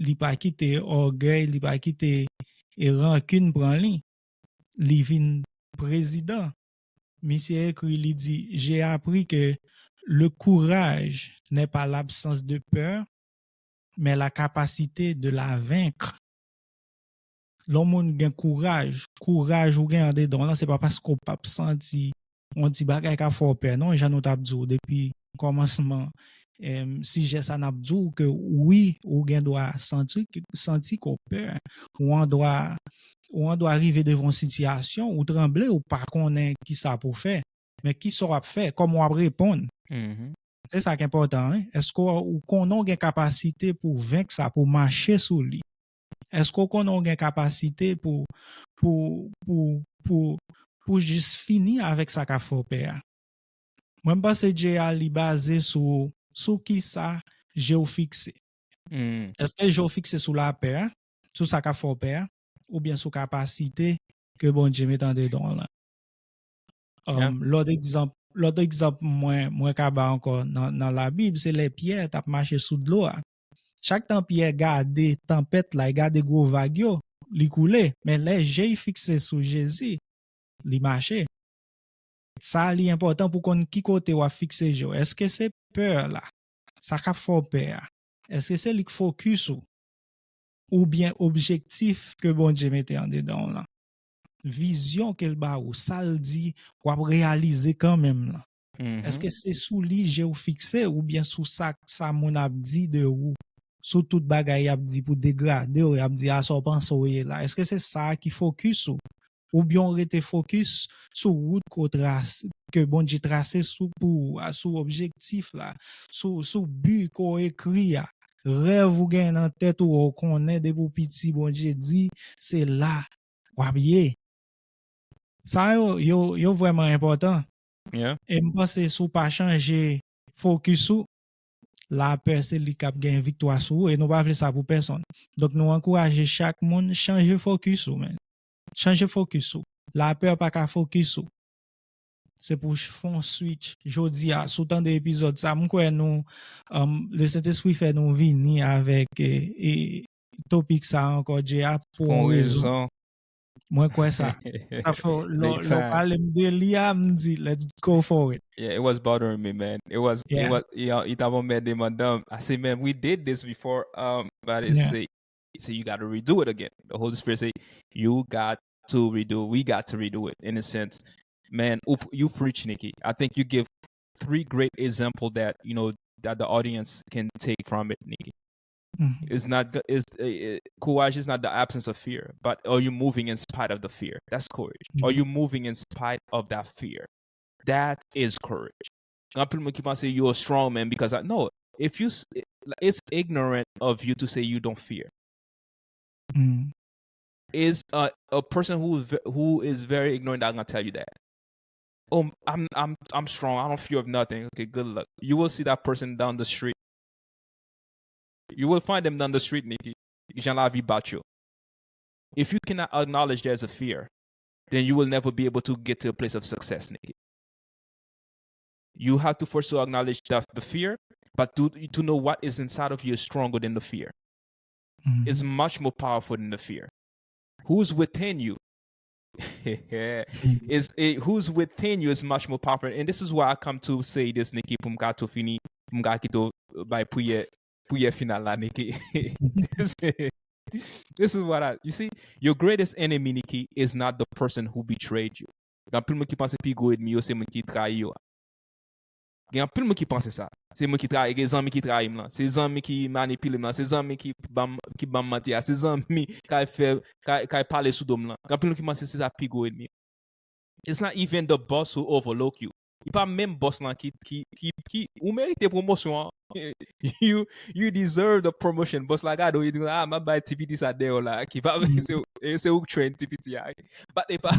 Li pa kite ògèy, li pa kite e rankin pran li. Li vin prezidan. Misye ekri, li di, j'ai appris que le courage n'est pas l'absence de peur, mais la capacité de la vaincre. Lè yon moun gen kouraj, kouraj ou gen andedan w lan, se pa paske w p ap santi yon ti bagay k ap fè w pè, non, jan nou t ap di w depi kòmansman, em, sijè sa, n ap di w ke wi, ou gen dwa santi, santi ke w pè, ou an dwa, ou an dwa rive devan yon sitiyasyon, ou tranble, ou pa konnen kisa pou w fè, men kisa w ap fè, kòman w ap reponn. Se sa k enpòtan, wi. Èske w, ou konnen w gen kapasite pou w venk sa, pou w mache sou li? Èske w konnen w gen kapasite pou, pou, pou, pou, pou jis fini avèk sa k ap fè w pè a? Mwen, m panse J A li baze sou, sou kisa je w fikse. Èske je w fikse sou lapè a, sou sa k ap fè w pè a, oubyen sou kapasite ke Bondye mete andedan w lan? Um, lòt egzanp, lòt egzanp mwen, mwen ka ba ankò nan, nan Labib, se lè Pyè t ap mache sou dlo a. Chak tan Pyè gade tanpèt la, li gade gwo vag yo, li koule. Men lè je l fikse sou Jezi, li mache. Sa li enpòtan pou konn ki kote w ap fikse je w. Èske se pè la, sa k ap fè w pè a? Èske se li k fokis ou? Oubyen objektif ke Bondye mete andedan w lan? Vizyon ke l ba ou, sa l di w ap reyalize kanmenm lan? Èske se sou li je w fikse oubyen sou sa, sa moun ap di de ou? Sou tout bagay y ap di pou degrade w, y ap di, "A, sa w panse w ye la." Èske se sa ki fokis ou? Oubyen w rete fokis sou wout ke w trase, ke Bondye trase sou, pou ou a, sou objektif la, sou, sou bi ke w ekri a, rèv ou gen nan tèt ou, ou konnen depi w piti, Bondye di, se la w ap ye. Sa yo, yo, yo vrèman enpòtan. E m panse si w pa chanje fokis ou, lapè se li k ap gen viktwa sou ou, e nou pa vle sa pou pèsonn. Donk, nou ankouraje chak moun chanje fokis ou, men. Chanje fokis ou. Lapè pa ka fokis ou. Se pou w fè yon switch. Jodi a, si w tande epizòd sa, m kwè nou, um, Lesentespri fè nou vini avèk, e, e, topik sa ankò, J A, pou yon rezon. Mwen kwè sa. Sa fè lè, lè w pale m de li a, m di, "Let's go for it." Yeah, it was bothering me, man. It was, it was, you know, it t ap anmède m anndan. I say, "Man, we did this before." Um, but it say, say you got to redo it again. The Holy Spirit say, "You got to redo. We got to redo it." In a sense, man, you preach, Nikki. I think you give three great example that, you know, that the audience can take from it, Nikki. It's not, it's, uh, courage is not the absence of fear, but are you moving in spite of the fear? That's courage. Are you moving in spite of that fear? That is courage. Gen anpil moun ki panse you're a strong man because I, no, if you, it's ignorant of you to say you don't fear. Is a, a person who, who is very ignorant that gonna tell you that. "Oh, I'm, I'm, I'm strong. I don't fear of nothing." Okay, good luck. You will see that person down the street. You will find them down the street, Nikki. Jan lavi bat yo. If you cannot acknowledge there's a fear, then you will never be able to get to a place of success, Nikki. You have to first to acknowledge that the fear, but to, to know what is inside of you is stronger than the fear. It's much more powerful than the fear. Who's within you is, eh, who's within you is much more powerful. And this is why I come to say this, Nikki, pou m ka tou fini, pou m ka kite w bay priyè, priyè final la, Nikki. This is what I, you see, your greatest enemy, Nikki, is not the person who betrayed you. Gen anpil moun ki panse pi gwo enmi yo se moun ki trayi yo a. Gen anpil moun ki panse sa. Se moun ki trayi, gen zanmi ki trayi m lan, se zanmi ki manipile m lan, se zanmi ki ban m, ki ban m manti a, se zanmi k al fè, k al, k al pale sou do m lan. Gen anpil moun ki panse se sa pi gwo enmi. It's not even the boss who overlook you. E pa menm bòs lan ki, ki, ki, ki, ou merite pwomosyon an. You, you deserve the promotion. Bòs la gade w, li di, "Ah, m ap bay ti piti sa dèyè w la, ki pa, se, se ou k train ti piti a." But e pa,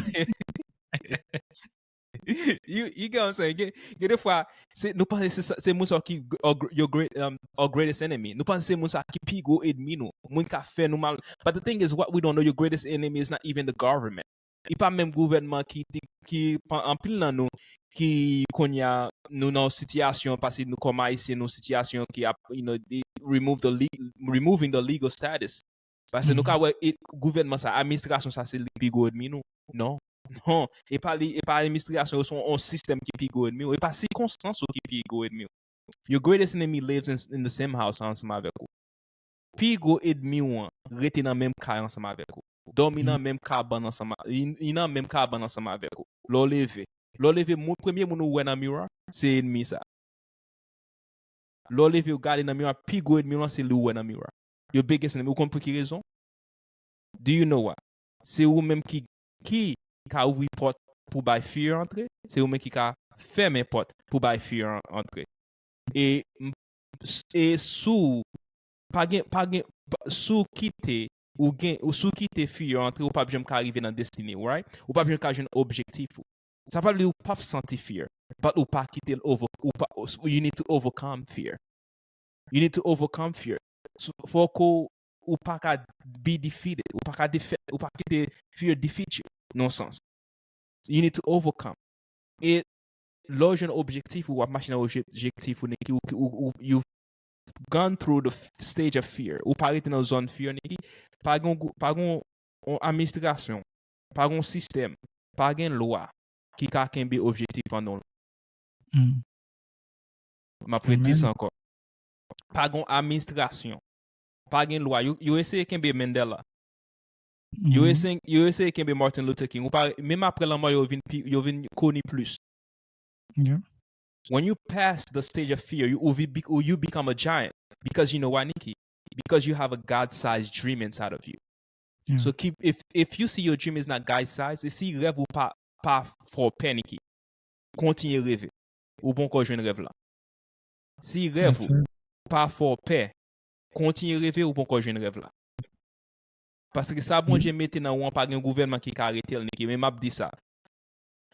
You, you get what I'm saying? Gen, gen de fwa, se, nou panse se, sa- se moun sa ki g- our gr- your great, um, our greatest enemy. Nou panse se moun sa ki pi gwo enmi nou. Moun ka fè nou mal. But the thing is, what we don't know, your greatest enemy is not even the government. Li pa menm gouvènman ki, ki, ki pa- anpil nan nou ki kounye a nou nan yon sitiyasyon, paske nou kòm Ayisyen, nou sitiyasyon ki ap, you know, they remove the le- removing the legal status. Paske nou ka wè e, gouvènman sa, administrasyon sa, se li pi gwo enmi nou. Non, non, e pa li, e pa administrasyon ou se yon sistèm ki pi gwo enmi ou, e pa sikonstans ou ki pi gwo enmi ou. Your greatest enemy lives in, in the same house ansanm avèk ou. Pi gwo enmi ou an rete nan menm kay ansanm avèk ou. Dòmi nan menm kabann ansanm, li nan menm kabann ansanm avèk ou. Lè w leve, lè w leve, moun, premye moun ou wè nan miwa, se enmi sa. Lè w leve, ou gade nan miwa, pi gwo enmi w lan, se li ou wè nan miwa. Your biggest enemy. Ou konn pou ki rezon? Do you know why? Se ou menm ki, ki ka ouvri pòt pou bay fear antre, se ou menm ki ka fèmen pòt pou bay fear an- antre. E, e sou, pa gen, pa gen, pa- sou kite, ou gen, ou sou kite fear antre, ou p ap janm ka rive nan destine, right? Ou p ap janm ka jwenn objektif ou. Sa pa vle ou p ap santi fear, but ou pa kite l over, ou pa, you need to overcome fear. You need to overcome fear. So, fòk ou, ou pa ka be defeated, ou pa ka defeat, ou pa kite fear defeat you, nan sans. You need to overcome. E lè w jwenn objektif ou, w ap mache nan objektif ou, Niki, ou, ou, ou, you gone through the f- stage of fear. Ou pa rete nan zòn fear, Niki. Pa gen, gou- pa gen yon administrasyon, pa gen yon sistèm, pa gen lwa ki ka kenbe objektif an non. M ap redi sa ankò. Pa gen yon administrasyon, pa gen lwa. Yo, yo eseye kenbe Mandela. Yo eseye, yo eseye kenbe Martin Luther King. Ou pa, menm apre lanmò, yo vin, pi- yo vin koni plis. When you pass the stage of fear, you, ou vi- ou you become a giant. Because you know why, Niki? Because you have a God-sized dream inside of you. So keep, if, if you see your dream is not God-sized, e si rèv ou pa, pa fè w pè, Niki, kontinye reve. Ou poko jwenn rèv la. Si rèv ou pa fè w pè, kontinye reve, ou poko jwenn rèv la. Paske sa Bondye mete nan ou an, pa gen gouvènman ki ka arete l, Niki. Men m ap di sa.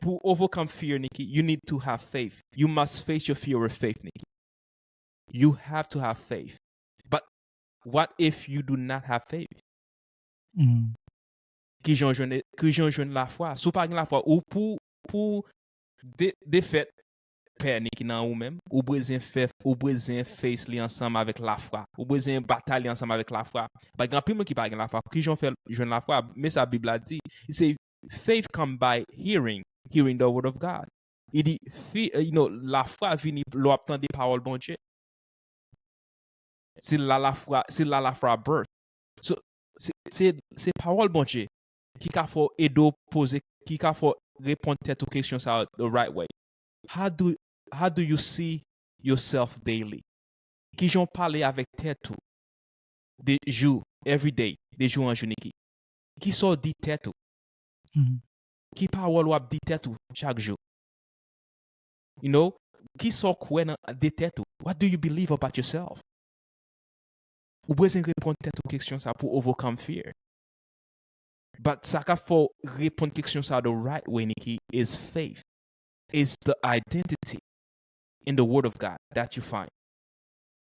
Pou overcome fear, Niki, you need to have faith. You must face your fear with faith, Niki. You have to have faith. But what if you do not have faith? Kijan w jwenn, kijan w jwenn lafwa? Si w pa gen lafwa, ou pou, pou de, defèt pè, Niki, nan ou menm, ou bezwen fè, ou bezwen face li ansanm avèk lafwa. Ou bezwen batay li ansanm avèk lafwa. But gen anpil moun ki pa gen lafwa. Kijan w fè jwenn lafwa? Men sa Bib la di. Li se faith come by hearing, hearing the word of God. Li di, fi, you know, lafwa vini lè w ap tande pawòl Bondye. Se la lafwa, se la lafwa birth. So, se, se, se pawòl Bondye ki ka fè w ede w poze, ki ka fè w reponn tèt ou kesyon sa the right way. How do, how do you see yourself daily? Kijan w pale avèk tèt ou de jou, every day, de jou an jou, Niki? Kisa w di tèt ou? Ki pawòl w ap di tèt ou chak jou? You know, kisa w kwè nan de tèt ou? What do you believe about yourself? Ou bezwen reponn tèt ou kesyon sa pou overcome fear. But sa ka fè w reponn kesyon sa the right way, Niki, is faith. Is the identity in the word of God that you find.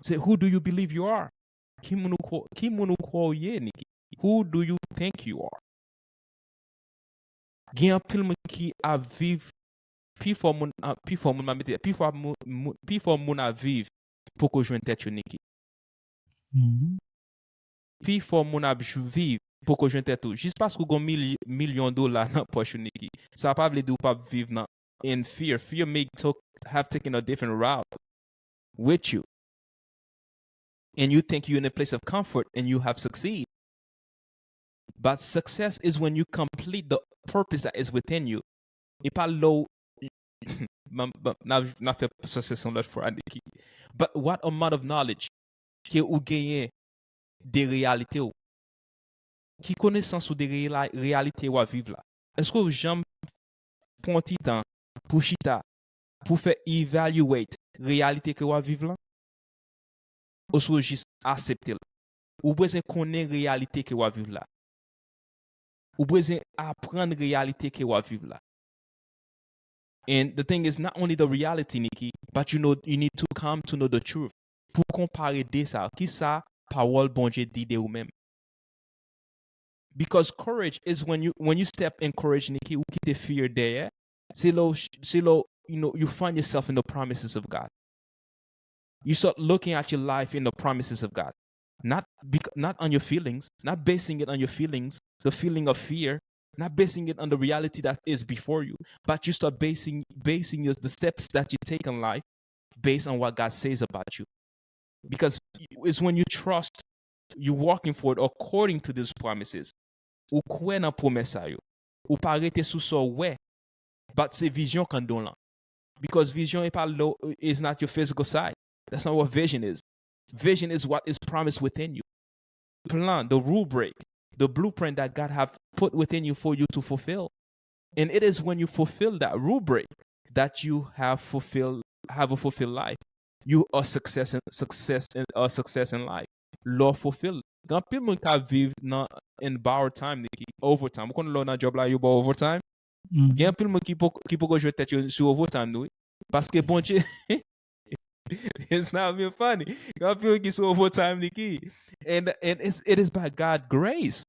Se who do you believe you are? Ki moun ou kwè, ki moun ou kwè w ye, Niki? Who do you think you are? Gen anpil moun ki ap viv, pifò moun, a- pifò moun, m a mete, pifò moun, moun- pifò moun ap viv poko jwenn tèt yo, Niki. Pifò moun ap jou- viv poko jwenn tèt ou. Jis paske w gen milyon dola nan pòch ou, Niki, sa pa vle di w p ap viv nan in fear. Fear may to- have taken a different route with you. And you think you're in a place of comfort and you have succeed. But success is when you complete the purpose that is within you. E pa lè w n a fè success yon lòt fwa, Niki. But what amount of knowledge ke ou genyen de reyalite w? Ki konesans ou de reyalite w ap viv la? Èske w janm pran ti tan pou chita, pou fè evaluate reyalite ke w ap viv lan? Oswa w jis aksepte l? Ou bezwen konnen reyalite ke w ap viv la. Ou bezwen aprann reyalite ke w ap viv la. And the thing is, not only the reality, Nikki, but you know, you need to come to know the truth. Pou konpare de sa, ki sa pawòl Bondye di de ou menm? Because courage is when you when you step in courage, Nikki, ou kite fear dèyè. Se lè w ch- se lè w, you know, you find yourself in the promises of God. You start looking at your life in the promises of God. Not bec- not on your feelings, not basing it on your feelings, the feeling of fear, not basing it on the reality that is before you, but you start basing basing your, the steps that you take in life based on what God says about you. Because it's when you trust, you walking forward according to these promises. Ou kwè nan pwomès sa yo. Ou pa rete sou sa w wè, but se vizyon k anndan w lan. Because vizyon e pa lo, is not your physical sight. That's not what vision is. Vision is what is promised within you. Plan, the rubric, the blueprint that God have put within you for you to fulfill. And it is when you fulfill that rubric that you have fulfilled have a fulfilled life. You are success in success in a success in life. Lè w fulfill. Gen anpil moun k ap viv nan in borrowed time, Nikki, overtime. Ou konn lè w nan job la, yo ba w overtime. Gen anpil moun ki poko ki poko jwenn tèt yo sou overtime, wi. Paske Bondye, it's not being funny. Gen anpil moun ki sou overtime, Nikki. And and it's, it is by God grace.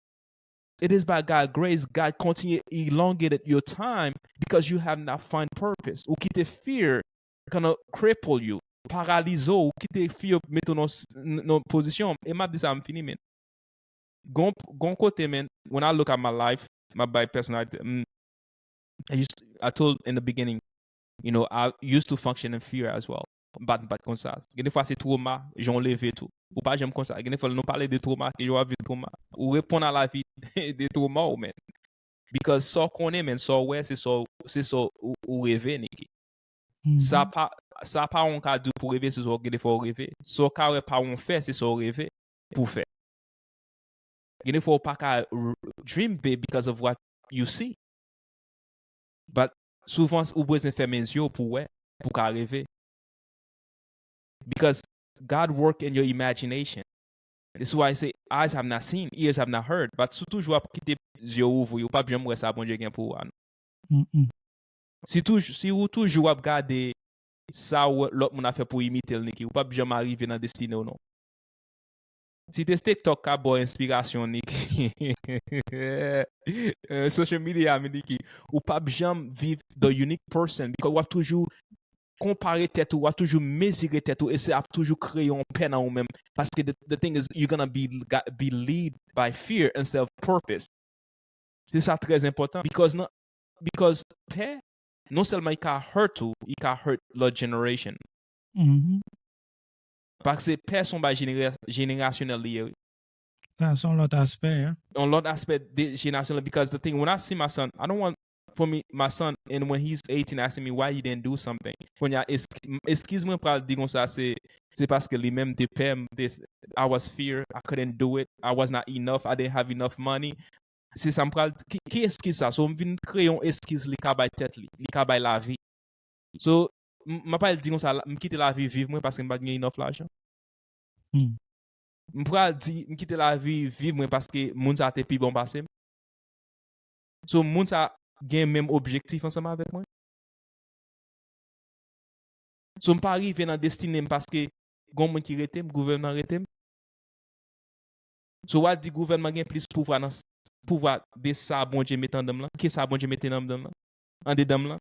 It is by God grace God continue elongated your time because you have not find purpose. Ou kite fear kinda cripple you, paralize w, ou kite fear mete w nan s- n- nan pozisyon. E m ap di sa, m fini, men. Gon gon kote, men, when I look at my life, m ap bay personality, mm, I used to, I told in the beginning, you know, I used to function in fear as well. M pa t m pa t konsa. Gen de fwa se twoma, jan w leve tou. Ou pa janm konsa. Gen de fwa nou pale de twoma, ke yo ap viv twoma. Ou reponn a lavi de twoma ou, men. Because sa w konnen, men, sa w wè, se sa w- se sa w- ou reve, Nikki. Sa pa sa pa yon ka di w pou reve, se sa w gen de fwa w reve. Sa w ka wè pa yon fè, se sa w reve pou fè. Gen de fwa w pa ka r- dream big because of what you see. But souvan ou bezwen fèmen zye w pou wè, pou ka reve. Because God work in your imagination. This is why I say eyes have not seen, ears have not heard. But si w toujou ap kite zye w ouvri, ou p ap janm wè sa Bondye gen pou ou a, non. Si toujou si ou toujou ap gade sa w- lòt moun ap fè pou imite l, Nikki, ou p ap janm arive nan destine w, non. Si te TikTok ka ba w enspirasyon, Nikki, eh, social media, men, Nikki, ou p ap janm viv the unique person because w ap toujou konpare tèt ou, w ap toujou mezire tèt ou, e se ap toujou kreye yon pè nan ou menm. Paske the, the thing is, you're gonna be, be lead by fear instead of purpose. Se sa trè enpòtan. Because, non, because pè, non sèlman i ka hurt ou, i ka hurt lòt generation. Paske pè se yon bagay jenera- jenerasyonèl li ye, wi. Sa se yon lòt aspè, hein. Yon lòt aspè de jenerasyonèl, because the thing, when I see my son, I don't want for me, my son, and when he's eighteen asking me why he didn't do something. Kounye a, eskiz mwen pral di konsa, se se paske li menm te pè m, te- I was fear, I couldn't do it, I was not enough, I didn't have enough money. Se sa m pral di. Ki, ki eskiz sa? So m vin kreye yon eskiz li ka bay tèt li, li ka bay lavi. So m m ap al di konsa, la- m kite lavi viv mwen paske m pa t gen enough lajan. M pral di m kite lavi viv mwen paske moun sa te pi bon pase m. So moun sa gen menm objektif ansanm avèk mwen. So m pa rive nan destine m paske gon moun ki rete m, gouvènman rete m. So w a di gouvènman gen plis pouvwa nan s- pouvwa de sa Bondye mete anndan m lan, ke sa Bondye mete nan anndan m lan, andedan m lan.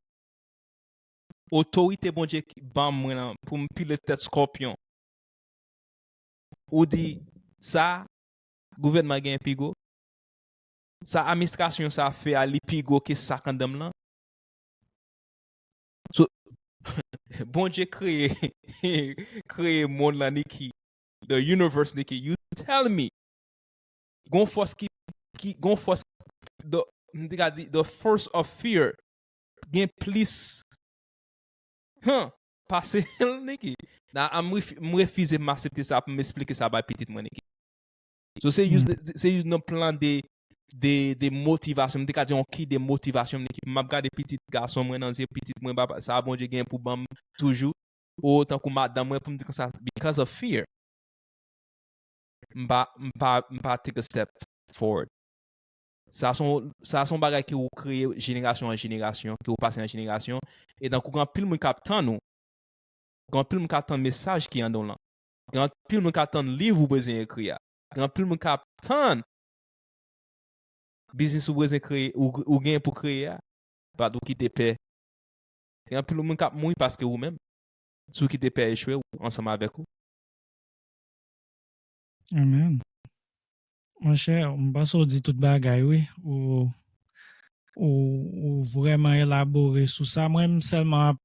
Otorite Bondye ki ban mwen lan pou m pile tèt skòpyon. Ou di sa gouvènman gen pi gwo? Sa administrasyon sa fè a li pi gwo ke sa k anndan m lan? So, Bondye kreye kreye monn lan, Nikki, the universe, Nikki, you tell me gon fòs ki ki gon fòs the, m te ka di the force of fear gen plis han pase l, Nikki. Na m refize m aksepte sa pou m esplike sa bay pitit mwen, Nikki. So se use se use nan plan de de de motivasyon, m te ka di yon ki de motivasyon, Nikki. M ap gade pitit gason mwen nan zye, pitit mwen, papa, sa Bondye gen pou ban m toujou. Ou tankou madanm mwen pou m di konsa because of fear. M pa m pa m pa take a step forward. Sa se yon, sa se yon bagay ke ou kreye jenerasyon an jenerasyon, ke ou pase an jenerasyon. E tankou gen anpil moun k ap tann ou, gen anpil moun k ap tann mesaj ki anndan w lan. Gen anpil moun k ap tann liv ou bezwen ekri a. Gen anpil moun k ap tann biznis ou bezwen kreye, ou, ou gen pou kreye a. But ou kite pè. Gen anpil moun k ap mouri paske ou menm. Si w kite pè echwe w ansanm avèk ou. Amen. Monchè, m panse w di tout bagay, wi. Ou, ou, ou vrèman elabore sou sa. Mwen, m sèlman ap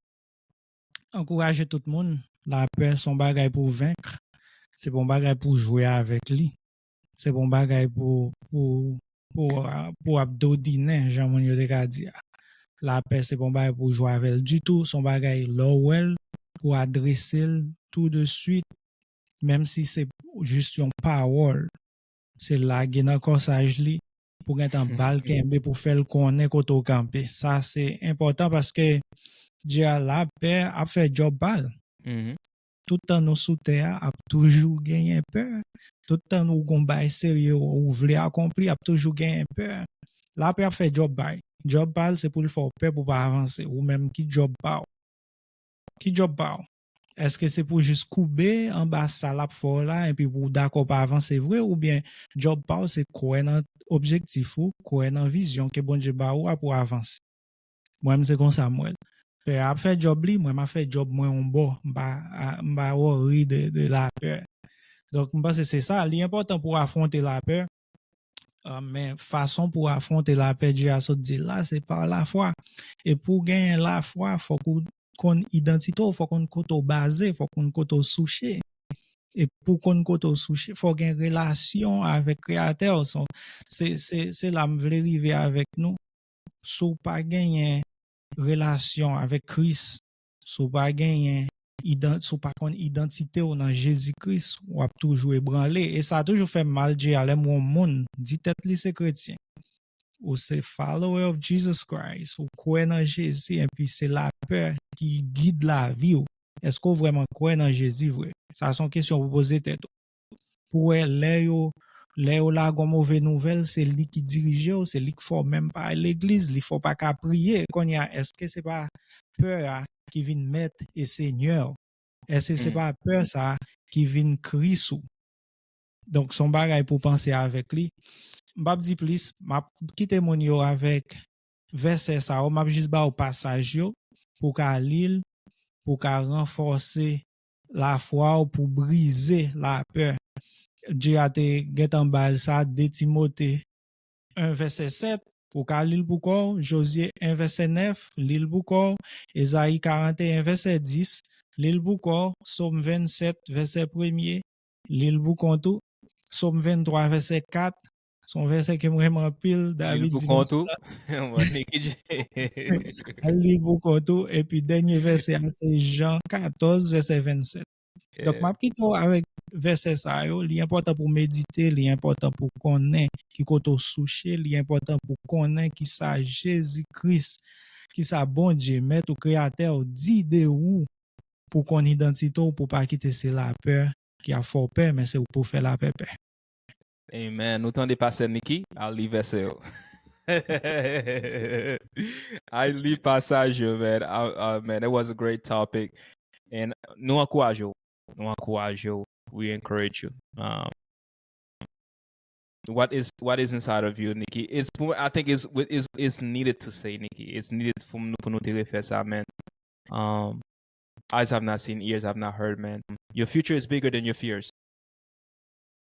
ankouraje tout moun. Lapè se yon bagay pou venk. Se pa yon bagay pou jwe avèk li. Se pa yon bagay pou, pou, pou, pou ap dodinen, jan moun yo te ka di a. Lapè se pa yon bagay pou jwe avè l ditou. Se yon bagay lè w wè l, pou adrese l tou de swit, menm si se jis yon pawòl. Se lage nan kòsaj li pou gentan ba l kenbe pou fè l konnen kote w kanpe. Sa se enpòtan paske Dye a lapè ap fè djòb pa l. Tout tan nou sou tè a, ap toujou genyen pè. Tout tan nou gon bay serye ou vle akonpli, ap toujou genyen pè. Lapè ap fè djòb pa l. Djòb pa l se pou l fè w pè pou w pa avanse. Ou menm ki djòb pa w? Ki djòb pa w? Èske se pou jis koube anba sa l ap fè w la epi pou w dakò pa avanse vre, oubyen djòb pa w se kwè nan objektif ou, kwè nan vizyon ke Bondye ba ou a pou w avanse? Mwen menm se konsa m wè l. Pè a ap fè djòb li, mwen m ap fè djòb mwen yon bò. M pa, a, m pa worry de, de lapè. Donk, m panse se sa, li enpòtan pou w afwonte lapè. Ah, men fason pou w afwonte lapè Dye a sot di la, se pa lafwa. E pou w genyen lafwa, fòk ou konn idantite w, fòk konn kote w baze, fòk konn kote w souche. E pou w konn kote w souche, fòk w gen relasyon avèk Kreyatè w. Se, se, se la m vle rive avèk nou. Si w pa genyen relasyon avèk Kris, si w pa genyen idan, si w pa konn idantite w nan Jezi Kris, w ap toujou ebranle. E sa toujou fè m mal, Dye a, lè m wè yon moun di tèt li se kretyen. Ou se follower of Jesus Christ, ou kwè nan Jezi, epi se lapè ki gid lavi w. Èske w vrèman kwè nan Jezi vre? Sa se yon kesyon pou poze tèt ou. Pou wè lè yo, lè yo lage yon move nouvèl, se li ki dirije w, se li k fè w menm pa al legliz, li fè w pa ka priye. Kounye a, èske se pa pè a ki vin mèt e senyè w? Èske se pa pè sa a ki vin Kris ou? Donk, se yon bagay pou w panse avèk li. M p ap di plis, m ap kite moun yo avèk vèsè sa yo, m ap jis ba w pasaj yo pou w ka li l, pou w ka ranfòse lafwa w, pou w brize lapè. Dye a te gentan ba l sa, de Timote en vèsè sèt, ou ka li l pou kò w, Jozye en vèsè nèf, li l pou kò w, Ezayi karanteyen vèsè dis, li l pou kò w, Sòm vennsèt vèsè premye, li l pou kont ou, Sòm venntwa vèsè kat, se yon vèsè ke m renmen anpil, David di konsa. Al li l pou kont ou, epi dènye vèsè a se Jan katòz vèsè vennsèt. Donk, m ap kite w avèk vèsè sa yo. Li enpòtan pou w medite, li enpòtan pou w konnen ki kote w souche, li enpòtan pou w konnen ki sa Jezi Kris, ki sa Bondye, Mèt ou, Kreyatè w, di de ou, pou w konn idantite w, pou w pa kite se lapè ki ap fè w pè, men se ou pou fè lapè pè. Amen. Nou tande pastè Nicky, al li vèsè yo. Al li pasaj yo, man. Uh, uh, man, it was a great topic. And nou ankouraje w. Nou ankouraje w. We encourage you. Um, what is, what is inside of you, Nicky? It's, I think it's, it's, it's needed to say, Nicky. It's needed pou nou, pou nou te refè sa, man. Um, eyes have not seen, ears have not heard, man. Your future is bigger than your fears.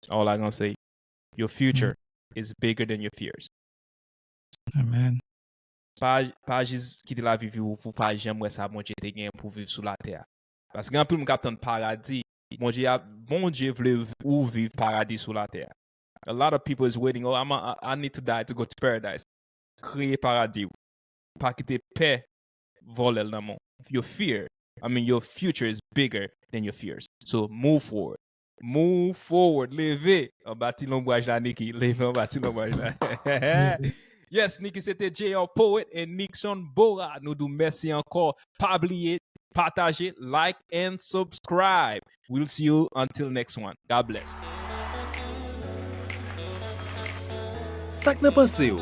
All I gonna say. Your future is bigger than your fears. Amen. Pa, pa jis kite lavi viv ou pou pa janm wè sa Bondye te gen pou viv sou latè a. Paske gen anpil moun k ap tann paradi. Bondye a, Bondye vle ou viv paradi sou latè a. A lot of people is waiting, "Oh, I'm a, I need to die to go to paradise." Kreye paradi w. Pa kite pè vòlè l nan men w. Your fear, I mean, your future is bigger than your fears. So move forward. Move forward. Leve anba ti lonbraj la, Nicky. Leve anba ti lonbraj la. Yes, Nicky, se te J R Poet and Nixon Bora. Nou di w mèsi ankò. Pa bliye, pataje, like and subscribe. We'll see you until next one. God bless. Sa k nan panse w?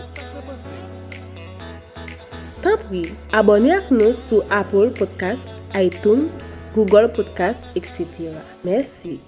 Tanpri, abòne ak nou sou Apple Podcast, iTunes, Google Podcast, et cetera. Mèsi.